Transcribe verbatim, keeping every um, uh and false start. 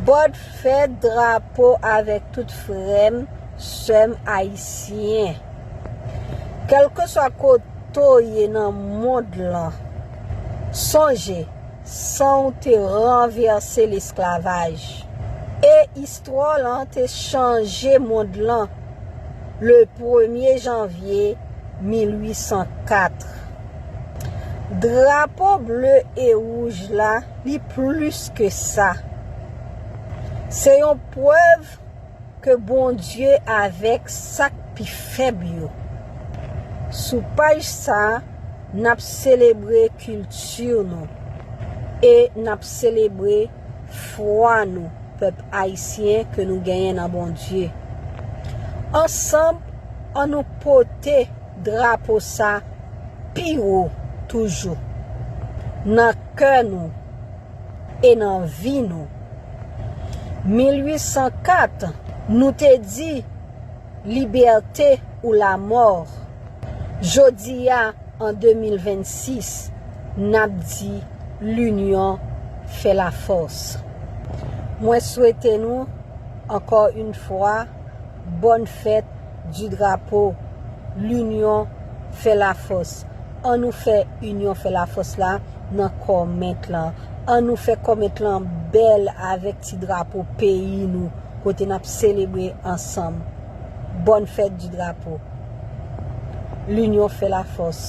Bòn fèt drapo avèk tout frè m, sè m ayisyen. Kèlkeswa kote w ye nan mond lan, sonje, san w te ranvèse lesklavaj. E istwa w lan te chanje mond lan le premye janvye mil uit san kat. Drapo ble e wouj la, li plis ke sa. Se yon prèv ke Bondye avèk sa k pi fèb yo. Sou paj sa, n ap selebre kilti nou e n ap selebre fwa nou, pèp ayisyen, ke nou genyen nan Bondye. Ansanm, ann nou pote drapo sa pi wo toujou nan kè nou e nan vi nou. Mil uit san kat, nou te di libète ou lamò. Jodi a, an de mil vennsis, n ap di, linyon fè lafòs. Mwen swete nou, ankò yon fwa, bòn fèt di drapo. Linyon fè lafòs. Ann nou fè inyon fè lafòs la nan kòmènt lan. Ann nou fè kòmènt lan bèl avèk ti drapo peyi nou, kote n ap selebre ansanm. Bòn fèt di drapo. Linyon fè lafòs.